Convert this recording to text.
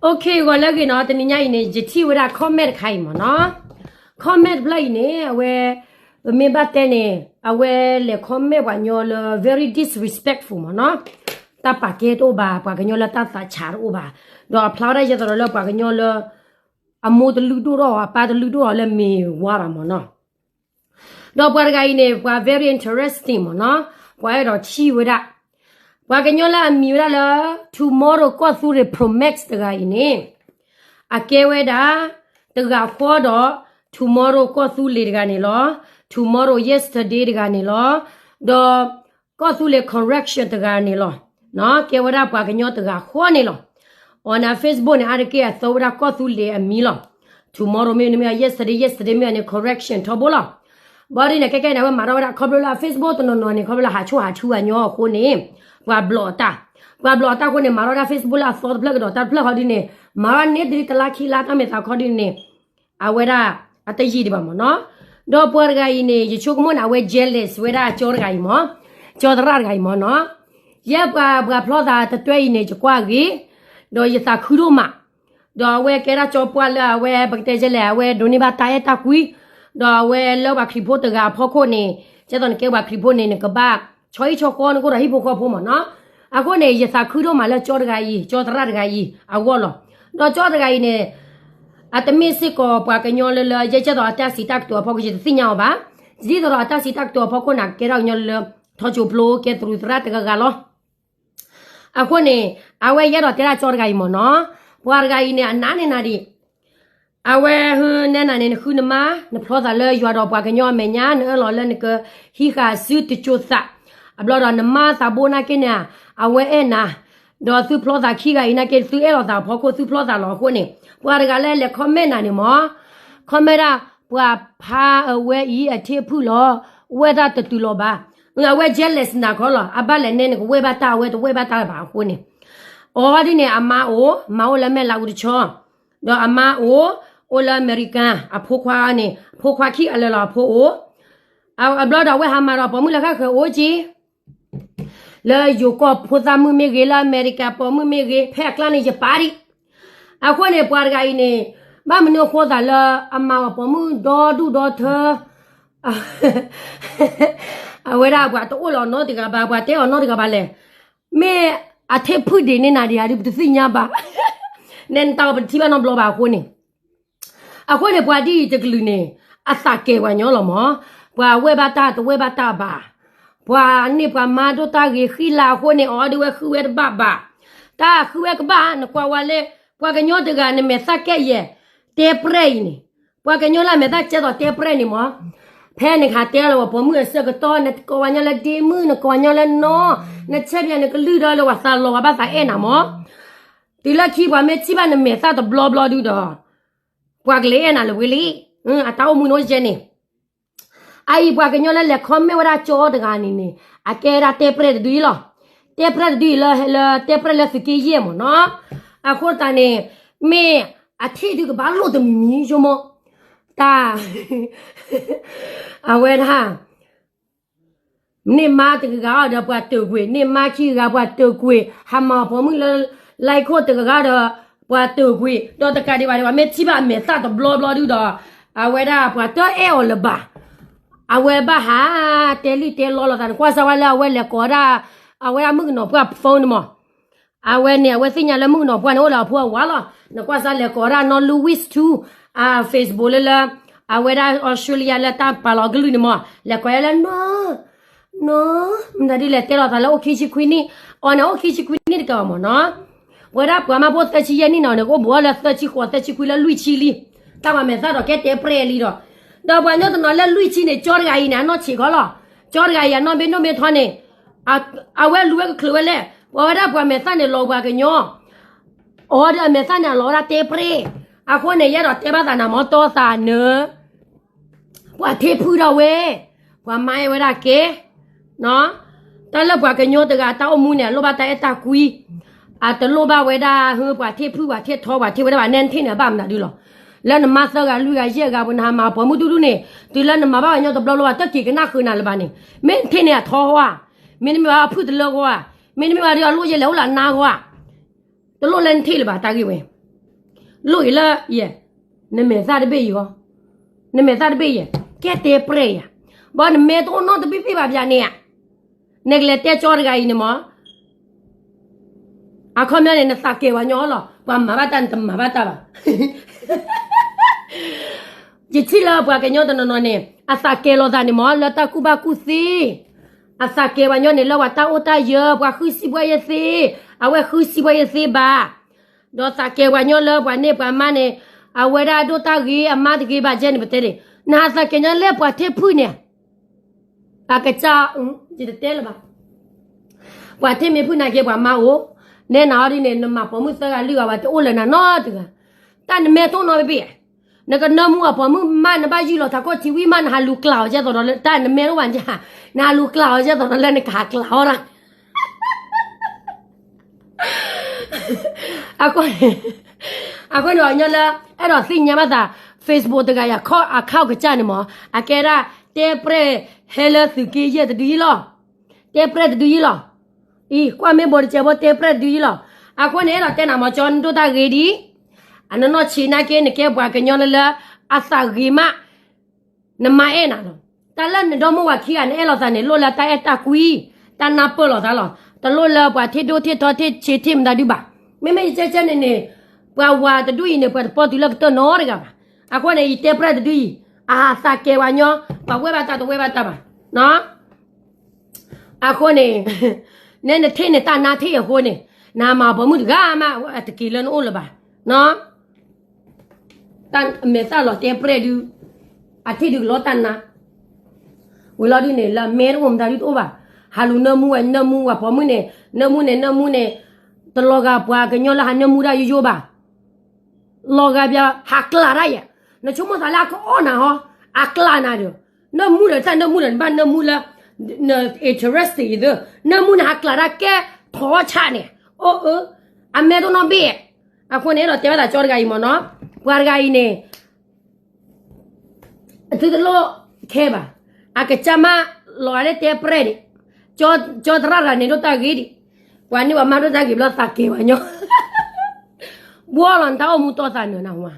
Okay, ဂီၤလၢအဂ့ၤနီၤ, တနံၤညါအံၤန့ၣ် ယထံၣ်ဝဲဒၣ် comment တခါအံၤမ့ၢ်နီၤ. Comment တဖျၢၣ်အံၤန့ၣ် အဝဲ ပမ့ၢ်ဘၣ်တဲန့ၣ် အဝဲလဲၤ comment ပှၤကညီလၢ very disrespectful မ့ၢ်နီၤ. တၢ်ပာ်ကဲတအိၣ်ဘၣ်, ပှၤကညီလၢတၢ်သးဆးတအိၣ်ဘၣ်, ဒီးအဖျါဝဲဒၣ်ယဲသိးဒီးလၢပှၤကညီလၢ အမိၢ်တလုၢ်ဒိၣ်ထီၣ်အီၤ အပၢ်တလုၢ်ဒိၣ်ထီၣ်အီၤလၢမ့ၢ်ဝါဘၣ်မ့ၢ်နီၤ. ဒီးပှၤတဂၤအံၤန့ၣ် ပှၤ very interesting မ့ၢ်နီၤ, ပှၤအဲၣ်ဒိးထံၣ်ဝဲဒၣ် ပှၤကညီလၢအမံၤဝဲဒၣ်လၢ Tomorrow ကီၢ်သူလ့ၤ Pro Max တဂၤအံၤန့ၣ် အကဲဝဲဒၣ် တဂၤဃီဒီး Tomorrow ကီၢ်သူလ့ၤတဂၤန့ၣ်လီၤ, Tomorrow Yesterday တဂၤန့ၣ်လီၤ, ဒီး ကီၢ်သူလ့ၤ correction တဂၤန့ၣ်လီၤ. ကဲဝဲဒၣ်ပှၤကညီတဂၤဃီန့ၣ်လီၤ. အီၤန့ၣ် Facebook န့ၣ် အါတက့ၢ်အသီဝဲဒၣ်ကီၢ်သူလ့ၤအမံၤလီၤ. Tomorrow မ့ၢ်န့ၣ်မ့ၢ် yesterday, yesterday မ့ၢ်န့ၣ် correction ထီဘိလီၤ. ဘၣ်ဒ်န့ၣ် ကဲကဲန့ၣ် အဝဲမၤထီၣ်ဝဲဒၣ် ခီဖျိလၢအ Facebook တနီၤနီၤန့ၣ် ခီဖျိလၢဟးဆိၣ်ဟးထူအညီအဃိန့ၣ် ပှၤဘျီးအတၢ်, ပှၤဘျီးအတၢ်အဃိန့ၣ် မၤထီၣ်ဝဲဒၣ် Facebook လၢအသီတဖျၢၣ်ကဒီးတၢ်တဖျၢၣ်ဃီဒ်န့ၣ် မၤထီၣ်န့ၢ်ဒ်တလါခံလါတၢ်မဲာ်သးခီဒ်န့ၣ် အဝဲဒၣ် အတယံာ်ဒံးဘၣ်မ့ၢ်နီၤ. ဒီးပှၤတဂၤအံၤန့ၣ် ယဆိကမိၣ်န့ၣ် အဝဲ jealous ဝဲဒၣ်ကၠီတဂၤအံၤမ့ၢ်, ကၠီသရၣ်တဂၤအံၤမ့ၢ်နီၤ. ယဲပှၤ ပှၤဖျီသးတတွဲအံၤန့ၣ် ယကွၢ်ဂ့ၤ, ဒီးယသးခုဒိၣ်မး, ဒီးအဝဲကဲဒၣ်ကၠီပှၢ်လၢအဝဲ ပကတဲယဲလဲၣ် အဝဲဒိးန့ၢ်ဘၣ်တၢ်အဲၣ်တၢ်ကွံ, ဒီးအဝဲလၢပှၤခရံာ်ဖိတဂၤအဖီခိၣ်န့ၣ် ကဲသိးနကဲပှၤခရံာ်ဖိန့ၣ် နကဘၣ် ဆီဟံၣ်ဆီဃီနကအိၣ်ဒီးဟံၣ်ဖိဃီဖိမ့ၢ်နီၤ. အဃိန့ၣ် ယသးခုဒိၣ်မးလၢကၠီတဂၤအံၤ ကၠီသရၣ်တဂၤအံၤ အဂီၢ်လီၤ. ဒီးကၠီတဂၤအံၤန့ၣ် အတမ့ၢ်စ့ၢ်ကီးပှၤကညီလၢလၢ ယဲကဲသိးအတၢ်စံးတၢ်ကတိၤအဖီခိၣ် ယတသ့ၣ်ညါအီၤဘၣ်. ဒ်သိးဒီးအတၢ်စံးတၢ်ကတိၤအဖီခိၣ်န့ၣ် ကဲထီၣ်ကညီလၢလၢ ထီကၠိဖျိ ကဲသရူးသရၣ်တဂၤဂၤလီၤ. အဃိန့ၣ် အဝဲယအဲၣ်ဒိးတဲဒၣ်ကၠီတဂၤအံၤမ့ၢ်နီၤ, ပှၤတဂၤအံၤန့ၣ် အနးန့ၢ်နၤဒံး, အဝဲဟဲနဲနၤန့ၣ် နဃုနမါ နဖျီသးလၢယွၤဒီးပှၤကညီအမဲာ်ညါ နအၢၣ်လီၤလၢနကဟံးဃာ်စုတကၠိသး, အဘျီဒီးနမါသးဘိနာ်က့န့ၣ် အဝဲအဲၣ်နၤ, ဒီးသုဖျီသးခံဂၤအံၤနာ်က့ သုအဲၣ်လီၤသးဖီခိၣ် သုဖျီသးလီၤအဃိန့ၣ် ပှၤတဂၤလၢလဲၤ comment နၤန့ၣ်မ့ၢ် comment ဒၣ် ပှၤဖါအဝဲအံၤအထံအဖုၣ်လီၤ, ဝဲတၢ်တတုၤလီၤဘၣ်, အဝဲ jealous နၤခီလီၤ, အဘၣ်လဲၣ်နဲနကဝဲၢ်ဘၣ်တၢ် အဝဲတဝဲၢ်ဘၣ်တၢ်ဘၣ်အဃိန့ၣ်, အီၤဒ်န့ၣ် အမါအိၣ် မၤအိၣ်လၢမဲၢ်လးအူတဆီ, ဒီးအမါအိၣ် အိၣ်လၢအမဲရကၤ, အဖိခွါန့ၣ် အဖိခွါခံဂၤလၢာ်လီၤ အဖိအိၣ်, အဘျီဒီးအဝဲဟးမၤဒီးပိာ်မုၣ်လၢဃၣ်ဃၢၤအိၣ်က့ လၢယိၤကီၢ်ဖိသၣ်မုၣ်မ့ၢ်ဂ့ၤ လၢအမဲရကၤပိာ်မုၣ်မ့ၢ်ဂ့ၤ ဖဲအကျါန့ၣ်ယပာ်ဒံး, အဃိန့ၣ် ပှၤတဂၤအံၤန့ၣ် ဘၣ်မနုၤအဃိသးလၢအမၤအီၤပိာ်မုၣ်ဒီဒူၣ်ဒီထၢ အဝဲဒၣ်ပှၤတအိၣ်လၢအီၤနီတဂၤဘၣ် ပှၤတဲအီၤနီတဂၤဘၣ်လဲၣ်, မ့ၢ်အထံဖုၣ်ဒံးန့ၢ်နၤဒံးဧါဒ်ပတသ့ၣ်ညါဘၣ်, နဲနတၢ်အီၤပတထံၣ်ဘၣ်နီတဘျီဘၣ်အဃိန့ၣ် အဃိန့ၣ် ပှၤဒ်အံၤတကလုာ်န့ၣ် အသးကဲၤပှၤညီလီၤမး, ပှၤဝဲၢ်ဘၣ်တၢ်တဝဲၢ်ဘၣ်တၢ်ဘၣ်, ပှၤန့ၢ်ပှၤမါဒိၣ်တၢ်ဂ့ၤဃံလၤအဃိန့ၣ် အီၤဒ်ဝဲဃုဝဲတဘၣ်ဘၣ်, တၢ်ဃုဝဲကဘၣ် နကွၢ်ဝဲလၢ ပှၤကညီတဂၤနမဲာ်သၣ်ကဲယဲၢ် တဲပြဲၢ်အံၤန့ၣ်, ပှၤကညီလၢအမဲာ်သၣ်ကဲသိးတဲပြဲၢ်န့ၣ်မး, ဖဲနကဟးတဲလီၤဝဲပိာ်မုၣ်အဆၢကတီၢ် နကိးဝဲညီလၢဒ့မုၣ် နကိးဝဲညီလၢနီၢ်, နဆဲးပၠးနကလုၢ်ဒီးလၢပှၤသးလီၤပှၤဘၣ်သးအဲၣ်နၤမး, တုၤလၢခံပှၤမ့ၢ်ထံၣ်ဘၣ်နမဲာ်သၣ်တဘျီဘျီဒုဒီး ပှၤကလဲၤအဲၣ်နၤလၢၤဝဲလံ, အတၢ်အိၣ်မူန့ၣ်အိၣ်ကဲန့ၣ်, အအံၤပှၤကညီလၢလဲၤ comment ဝဲဒၣ်ကၠီတဂၤန့ၣ်န့ၣ် အကဲဒၣ်တဲပြဲၢ်တဒုအံၤလီၤ, တဲပြဲၢ်တဒုအံၤလၢ လၢတဲပြဲၢ်လၢသုးက့ယဲၢ်မးနီၤ, အဃိသတးန့ၣ် မ့ၢ်အထံၣ်ဒုကဘၣ်လိၣ်တမံၤမံၤဆိကမိၣ်, တၢ် အဝဲဒၣ် န့ၢ်မါတဂၤဂၤဒီးပှၤတၢၢ်ကွံာ်, န့ၢ်မါခံဂၤပှၤတၢၢ်ကွံာ်, ဟးမၤပိာ်မုၣ်လၢ လဲခိၣ်တဂၤဂၤဒီး ပှၤတၢၢ်ကွံာ်, ဒီးတကးဒံးဘၣ်ဒံးဘၣ် မ့ၢ်ထံၣ်ဘၣ်အမဲာ်သၣ်တဘျီဘျီဒုဒီး အဝဲဒၣ်ပှၤတအဲၣ်အီၤလၢၤဘၣ်, အဝဲဘၣ်ဟးတဲလံၣ်တဲလီလိာ်သးန့ၣ် ကွၢ်စၢ်ဝဲလၢအဝဲလဲၤကိးဒၣ် အဝဲဒၣ်မုၣ်ကနီၤပှၢ် phone န့ၣ်မး အဝဲန့ၣ် အဝဲသ့ၣ်ညါလၢမုၣ်ကနီၤပှၢ်န့ၣ် အိၣ်လၢအဖိအဝၤလီၤ. နကွၢ်စၢ်လဲၤကိးဒၣ်နီၢ် Louis two အ Facebook လၢလၢ အဝဲဒၣ် Australia လၢတၢ်ပာ်လီၤကလုၢ်န့ၣ်မး လဲၤကိးယါလၢနီၢ် နီၢ် မတၤဒ်လဲၣ်တဲလီၤသးလၢအိၣ်ခံဆံခွံနံၣ်, အီၤန့ၣ်အိၣ်ခံဆံခွံနံၣ်တကးဘၣ်မးနီၤ. ပဝဲဒၣ်ပှၤမါဖိသၢဆံယဲၢ်နံၣ်နီၤန့ၣ် ကအိၣ်ဘူးအီၤလၢသၢဆံဃိး သၢဆံခွံလၢလွံၢ်ဆံလံ. တၢ်ပှၤမဲာ်သၣ်ဒီးကဲတဲပြဲၢ်လံဒီး, ဒီးပှၤကညီတနီၤလၢလွံၢ်ဆံန့ၣ် ကၠီတဂၤအံၤန့ၣ် အနီၢ်ဆံးခီလီၤ. ကၠီတဂၤအံၤ အနီၢ်ဘ့ၣ်ဒိၣ်မ့ၢ်ထီန့ၣ် အဝဲလူၤဝဲကချုးဝဲလဲၣ်. ပဝဲဒၣ်ပှၤမဲာ်သၣ်န့ၣ် လီၤပှၤကညီ အီၤဒီးအမဲာ်သၣ်န့ၣ် အလီၤဝဲဒၣ်တဲပြဲၢ်. အဃိန့ၣ် ယအဲၣ်ဒိးတဲဘၣ်သးနၤမ့ၢ်တီသးနၢၤ ပှၤထံဖုထီၣ်ဝဲ, ပှၤမါအဲၣ်ဝဲဒၣ်ကဲ, တၢ်လၢပှၤကညီတဂၤတၢ်အိၣ်မူန့ၣ် အလိၣ်ဘၣ်တၢ်အဲၣ်တၢ်ကွံ, အတလိၣ်ဘၣ်ဝဲဒၣ်ဟၢ ပှၤထံဖု ပှၤထံထီ ပှၤထံဝဲဒၣ်ဘၣ် နဲနထံၣ်န့ၣ် အဘၣ်မနုၤဒုလီၤ. လၢနမါသၢဂၤလွံၢ်ဂၤယဲၢ်ဂၤ ပနဟးမၤပိာ်မုၣ်ဒူဒူန့ၣ် တုၤလၢနမၤဘၣ်ပှၤကညီတဘျီဘျီဘၣ် တက့ၤကနၣ်ဃုာ်နၤလၢၤဘၣ်န့ၣ်, မ့ၢ်နထံၣ်န့ၣ် အထီဃီဧါ, မ့တမ့ၢ်ဘၣ်အဖုၣ်တလၢဃီဧါ, မ့တမ့ၢ်ဘၣ်ဒီးအလိၣ်ယဲလဲၣ်အိၣ်လၢအနါဃီဧါ, တလိၣ်လၢနထံၣ်လၢၤဘၣ် တၢ်ဂ့ၢ်ဝဲ လိၣ်အံၤလၢယဲ, နမဲာ်သၣ်တဘ့ၣ်အံၤ, နမဲာ်သၣ်တဘ့ၣ်ယဲ, ကဲတဲပြဲၢ်ယၤ, ဘၣ်နမဲာ်တအိၣ်နီတဘ့ၣ်ဘၣ်ဘၣ်န့ၣ်ဧါ, နကလဲၤတဲကၠီတဂၤအံၤန့ၣ်မး, အခီပညီန့ၣ် နသးကဲၤဝဲညီလီၤ, ပှၤမၤဘၣ်တၢ်နတမၤဘၣ်တၢ်ဘၣ်. ယထံၣ်လၢပှၤကညီတနီၤနီၤန့ၣ် အသးကဲၤလိာ်သးန့ၣ်မး လၢတၢ်ကူၣ်ဘၣ်ကူၣ်သ့, အသးကဲၤဝဲညီန့ၣ် လၢပှၤတၢ်အိၣ်တၢ်ယၢၤ ပှၤဃုစံးပှၤယဲၢ်သ့, အဝဲဃုစံးပှၤယဲၢ်သ့ဘၣ်. ဒီးသးကဲၤပှၤညီလၢပှၤန့ၢ်ပှၤမါန့ၣ်, အဝဲဒၣ်ဒိၣ်တၢ်ဂ့ၤ အမါတဂ့ၤဘၣ်ကဲန့ၣ် ပတဲန့ၣ်, နဟးသးကဲၤညီလၢပှၤထံၣ်ဖုၣ်န့ၣ်, အကစၢ်, ယတတဲလၢၤဘၣ်, ပှၤထံၣ်မ့ၢ်ဖုၣ်နာ်က့ ပှၤမါအိၣ်, နဲနၤအီၤဒ်န့ၣ် နမၤပိာ်မုၣ်သၢဂၤလွံၢ်ဂၤဝဲ တအိၣ်လၢနၤနီတဂၤ, တၢ်နမဲာ်တအိၣ်နီတဘ့ၣ်, နကနၢမူအပိာ်မုၣ်မး နဘၣ်ယုၢ်လီၤထးခိၣ်ထံဝံၤမး နဟးလူၤကျးအီၤကဲသိးဒီးလၢ တၢ်နမဲာ်တအိၣ်ဘၣ်န့ၣ်, နဟးလူၤကျးအီၤကဲသိးဒီးလၢနကဟးကျးအီၤဒၣ် အဃိန့ၣ်, အဃိန့ၣ် ပှၤကညီလၢ အဲၣ်ဒိးသ့ၣ်ညါဘၣ်သး Facebook တဂၤအံၤ account ကစၢ်န့ၣ်မး အကဲဒၣ် တဲပြဲၢ်ဟဲလၢသုးက့ယဲၢ်တဒုယံလီၤ, တဲပြဲၢ်တဒုယံလီၤ, အံၤ ကွၢ်မ့ၢ်ဘိတစဲးဖိ တဲပြဲၢ်တဒုယံလီၤ. အဃိန့ၣ် အဲၣ်ဒိးတဲနၤမး ကၠီ နဒိၣ်တၢ်ဂ့ၤဒံး, အနနီၢ်ဆံးနာ်က့ နကဲပှၤကညီလၢလၢ အသးဂ့ၤမး နမါအဲၣ်နၤလီၤ. တၢ်လၢနဒီမိၢ်ဝၤခံဂၤန့ၣ် အဲၣ်လိာ်သးန့ၣ် လိၣ်လၢတၢ်အဲၣ်တၢ်ကွံ, တၢ်နၢ်ပၢၢ်လိာ်သးလီၤ. တလိၣ်လၢပှၤထံၣ်ဒိၣ်ထံၣ်ထီထံၣ်ဆံးထံၣ်မတၤဒုဘၣ်. မ့မ့ၢ်ယကဲကဲန့ၣ်န့ၣ်, ပှၤဝၤတဒုအံၤန့ၣ် ပှၤတပိာ်တုၤလၢကတၢၢ်နီတဂၤဘၣ်. အဃိန့ၣ် ယတဲပြဲၢ်တဒုအံၤ, အဟးသးကဲၤဝဲညီ, ပှၤဝဲဘၣ်တၢ်တဝဲဘၣ်တၢ်ဘၣ်. အဃိန့ၣ်, နဲနထံၣ်န့ၣ် တၢ်နါထံၣ်အဃိန့ၣ်, နမၤပိာ်မုၣ်တဂၤမး အတက့ၤလၢနအိၣ်လၢၤဘၣ်. တၢ်မဲာ်သၣ်လီၤတဲပြဲၢ်ဒု, အထံၣ်ဒုကလီတၢ်နါ, ဝံၤလီၤဒုန့ၣ် လၢမဲာ်တအိၣ်မတၤဒုတအိၣ်ဘၣ်. ဟးလူၤနၢမူဝဲ နၢမူဝဲပိာ်မုၣ်န့ၣ်, နၢမူန့ၣ် နၢမူန့ၣ်, တလီၤဂာ်ပှၤကညီလၢဟးနၢမူတၢ်ယိယိဘၣ်. လီၤဂာ်ပှၤဟးကျးတၢ်ယဲ, နဆိကမိၣ်သးလၢအကအီၣ်နၤဟီ, အကျးနၤဒီး, နၢမူဒီးတၢ်နၢမူဒီး နဘၣ်နၢမူလၢ န interest အံၤသၢ, နၢမူန့ၣ်ဟးကျးတၢ်ကဲထီၣ်ဆၣ်န့ၣ်, အိၣ်အၢ, အမဲာ်တအိၣ်နီတဘ့ၣ်. အဃိန့ၣ် အဲၣ်ဒိးတဲဘၣ်သးကၠီတဂၤအံၤမးနီၤ, ပှၤတဂၤအံၤန့ၣ် သုတလိၣ်ခဲဘၣ်, အကစၢ်မးလီၤဂာ်လၢတဲပြဲၢ်ဒံး, ကၠီသရၣ်တဂၤန့ၣ်ဒိၣ်တၢ်ဂ့ၤဒံး, ပှၤန့ၢ်ပှၤမါဒိၣ်တၢ်ဂ့ၤဘျီသးကဲၤပှၤညီ, ဘှီလီၤနတၢ်အိၣ်မူတီသးနၢၤနၢ်ဝါ